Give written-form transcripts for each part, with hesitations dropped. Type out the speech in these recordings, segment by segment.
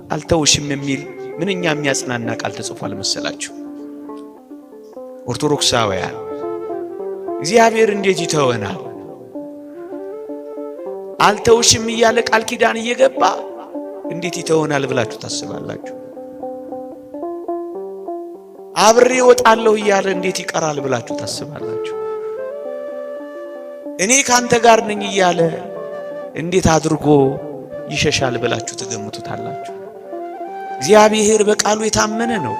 አልተውሽም የሚል ምንኛ የሚያጽናና ቃል ተጽፏል መሰላችሁ? ኦርቶዶክሳውያን እግዚአብሔር እንዴት ይተወናል? አልተውሽም እያለ ቃል ኪዳን እየገባ እንዴት ይተወናል ብላችሁ ታስባላችሁ? አብሬ እወጣለሁ እያለ እንዴት ይቀራል ብላችሁ ታስባላችሁ? እኔ ካንተ ጋር ነኝ እያለ እንዴት አድርጎ ይሸሻል ብላችሁ ትገምቱታላችሁ? እግዚአብሔር በቃሉ የታመነ ነው።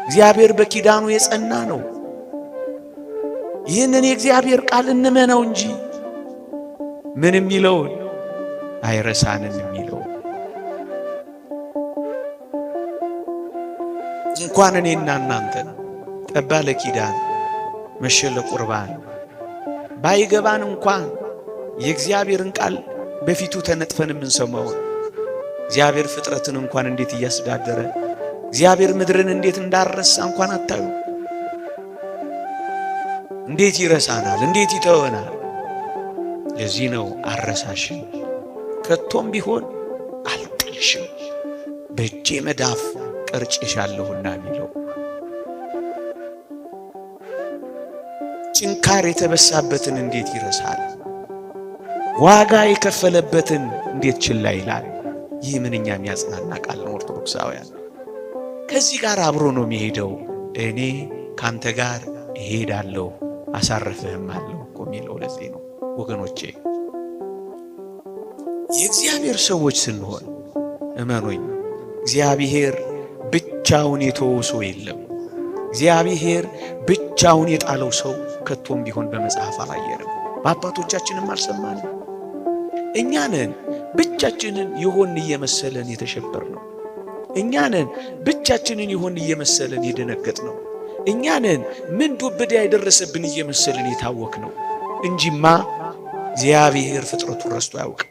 እግዚአብሔር በኪዳኑ የጸና ነው። ይህንን የእግዚአብሔር ቃል እንመነው እንጂ ምን የሚለውን አይረሳንም የሚለው እንኳን እኔና እናንተ ጠባ ለኪዳን መሸ ለቁርባን ባይገባን እንኳን የእግዚአብሔርን ቃል በፊቱ ተነጥፈን የምንሰማውን እግዚአብሔር ፍጥረትን እንኳን እንዴት እያስተዳደረ እግዚአብሔር ምድርን እንዴት እንዳረሳ እንኳን አታዩ። እንዴት ይረሳናል? እንዴት ይተወናል? ለዚህ ነው አረሳሽም፣ ከቶም ቢሆን አልጥልሽም፣ በእጄ መዳፍ ቀርጬሻለሁና የሚለው። ጭንካር የተበሳበትን እንዴት ይረሳል? ዋጋ የከፈለበትን እንዴት ችላ ይላል? ይህ ምንኛ የሚያጽናና ቃል ነው። ኦርቶዶክሳውያን ከዚህ ጋር አብሮ ነው የሚሄደው። እኔ ካንተ ጋር እሄዳለሁ አሳርፍህም አለሁ እኮ የሚለው ለዚህ ነው ወገኖቼ። የእግዚአብሔር ሰዎች ስንሆን እመኑኝ፣ እግዚአብሔር ብቻውን የተወው ሰው የለም። እግዚአብሔር ብቻውን የጣለው ሰው ከቶም ቢሆን በመጽሐፍ አላየንም፣ በአባቶቻችንም አልሰማንም። እኛ ነን ብቻችንን የሆን እየመሰለን የተሸበር ነው። እኛ ነን ብቻችንን የሆን እየመሰለን የደነገጥ ነው። እኛ ነን ምን ዱብዳ የደረሰብን እየመሰለን የታወክ ነው እንጂማ እግዚአብሔር ፍጥረቱን ረስቶ አያውቅም።